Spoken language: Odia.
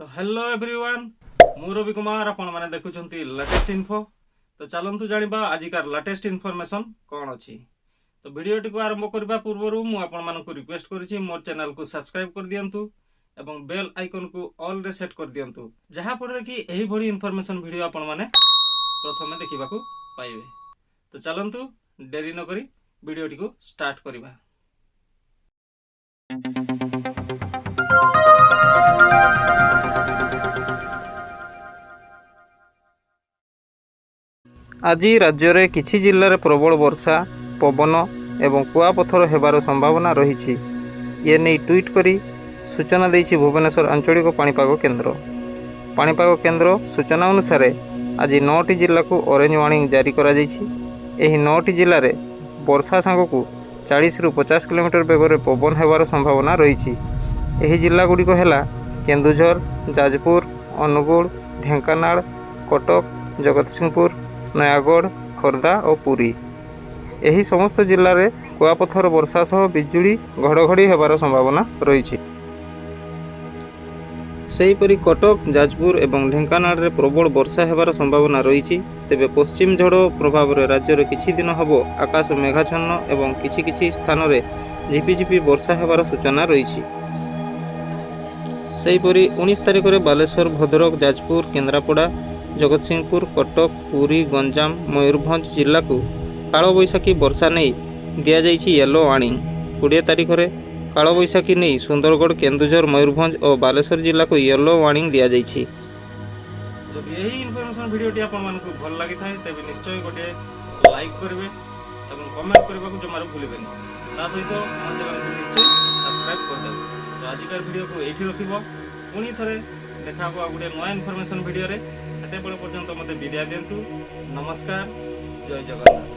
ତ ହ୍ୟାଲୋ ଏଭ୍ରିୱାନ୍, ମୁଁ ରବି କୁମାର, ଆପଣମାନେ ଦେଖୁଛନ୍ତି ଲାଟେଷ୍ଟ ଇନଫୋ। ତ ଚାଲନ୍ତୁ ଜାଣିବା ଆଜିକାର ଲାଟେଷ୍ଟ ଇନଫର୍ମେସନ୍ କ'ଣ ଅଛି। ତ ଭିଡ଼ିଓଟିକୁ ଆରମ୍ଭ କରିବା ପୂର୍ବରୁ ମୁଁ ଆପଣମାନଙ୍କୁ ରିକ୍ୱେଷ୍ଟ କରୁଛି, ମୋର ଚ୍ୟାନେଲକୁ ସବସ୍କ୍ରାଇବ୍ କରିଦିଅନ୍ତୁ ଏବଂ ବେଲ୍ ଆଇକନ୍କୁ ଅଲ୍ରେ ସେଟ୍ କରିଦିଅନ୍ତୁ, ଯାହାଫଳରେ କି ଏହିଭଳି ଇନଫର୍ମେସନ୍ ଭିଡ଼ିଓ ଆପଣମାନେ ପ୍ରଥମେ ଦେଖିବାକୁ ପାଇବେ। ତ ଚାଲନ୍ତୁ, ଡେରି ନକରି ଭିଡ଼ିଓଟିକୁ ଷ୍ଟାର୍ଟ କରିବା। ଆଜି ରାଜ୍ୟରେ କିଛି ଜିଲ୍ଲାରେ ପ୍ରବଳ ବର୍ଷା, ପବନ ଏବଂ କୁଆପଥର ହେବାର ସମ୍ଭାବନା ରହିଛି। ଏ ନେଇ ଟ୍ୱିଟ୍ କରି ସୂଚନା ଦେଇଛି ଭୁବନେଶ୍ୱର ଆଞ୍ଚଳିକ ପାଣିପାଗ କେନ୍ଦ୍ର। ପାଣିପାଗ କେନ୍ଦ୍ର ସୂଚନା ଅନୁସାରେ ଆଜି ନଅଟି ଜିଲ୍ଲାକୁ ଅରେଞ୍ଜ ୱାର୍ଣ୍ଣିଂ ଜାରି କରାଯାଇଛି। ଏହି ନଅଟି ଜିଲ୍ଲାରେ ବର୍ଷା ସାଙ୍ଗକୁ 40ରୁ 50 କିଲୋମିଟର ବେଗରେ ପବନ ହେବାର ସମ୍ଭାବନା ରହିଛି। ଏହି ଜିଲ୍ଲାଗୁଡ଼ିକ ହେଲା କେନ୍ଦୁଝର, ଯାଜପୁର, ଅନୁଗୁଳ, ଢେଙ୍କାନାଳ, କଟକ, ଜଗତସିଂହପୁର, ନୟାଗଡ଼, ଖୋର୍ଦ୍ଧା ଓ ପୁରୀ। ଏହି ସମସ୍ତ ଜିଲ୍ଲାରେ କୁଆପଥର ବର୍ଷା ସହ ବିଜୁଳି ଘଡ଼ଘଡ଼ି ହେବାର ସମ୍ଭାବନା ରହିଛି। ସେହିପରି କଟକ, ଯାଜପୁର ଏବଂ ଢେଙ୍କାନାଳରେ ପ୍ରବଳ ବର୍ଷା ହେବାର ସମ୍ଭାବନା ରହିଛି। ତେବେ ପଶ୍ଚିମ ଝଡ଼ ପ୍ରଭାବରେ ରାଜ୍ୟରେ କିଛି ଦିନ ହେବ ଆକାଶ ମେଘାଚ୍ଛନ୍ନ ଏବଂ କିଛି କିଛି ସ୍ଥାନରେ ଝିପିଝିପି ବର୍ଷା ହେବାର ସୂଚନା ରହିଛି। ସେହିପରି 19 ତାରିଖରେ ବାଲେଶ୍ୱର, ଭଦ୍ରକ, ଯାଜପୁର, କେନ୍ଦ୍ରାପଡ଼ା, ଜଗତସିଂହପୁର, କଟକ, ପୁରୀ, ଗଞ୍ଜାମ, ମୟୂରଭଞ୍ଜ ଜିଲ୍ଲାକୁ କାଳବୈଶାଖୀ ବର୍ଷା ନେଇ ଦିଆଯାଇଛି ୟେଲୋ ୱାର୍ଣ୍ଣିଂ। 20 ତାରିଖରେ କାଳବୈଶାଖୀ ନେଇ ସୁନ୍ଦରଗଡ଼, କେନ୍ଦୁଝର, ମୟୂରଭଞ୍ଜ ଓ ବାଲେଶ୍ୱର ଜିଲ୍ଲାକୁ ୟେଲୋ ୱାର୍ଣ୍ଣିଂ ଦିଆଯାଇଛି। ଯଦି ଏହି ଇନଫର୍ମେସନ୍ ଭିଡ଼ିଓଟି ଆପଣମାନଙ୍କୁ ଭଲ ଲାଗିଥାଏ, ତେବେ ନିଶ୍ଚୟ ଗୋଟିଏ ଲାଇକ୍ କରିବେ ଏବଂ କମେଣ୍ଟ କରିବାକୁ ଜମାରୁ ଭୁଲିବେନି। ତା ସହିତ ଆମ ଚ୍ୟାନେଲକୁ ନିଶ୍ଚୟ ସବସ୍କ୍ରାଇବ୍ କରିଦେବେ। ତ ଆଜିକାର ଭିଡ଼ିଓକୁ ଏଇଠି ରଖିବ। ପୁଣି ଥରେ ଦେଖା ହେବ ଆଉ ଗୋଟିଏ ନୂଆ ଇନଫର୍ମେସନ୍ ଭିଡ଼ିଓରେ। ସେତେବେଳେ ପର୍ଯ୍ୟନ୍ତ ମୋତେ ବିଦାୟ ଦିଅନ୍ତୁ। ନମସ୍କାର, ଜୟ ଜଗନ୍ନାଥ।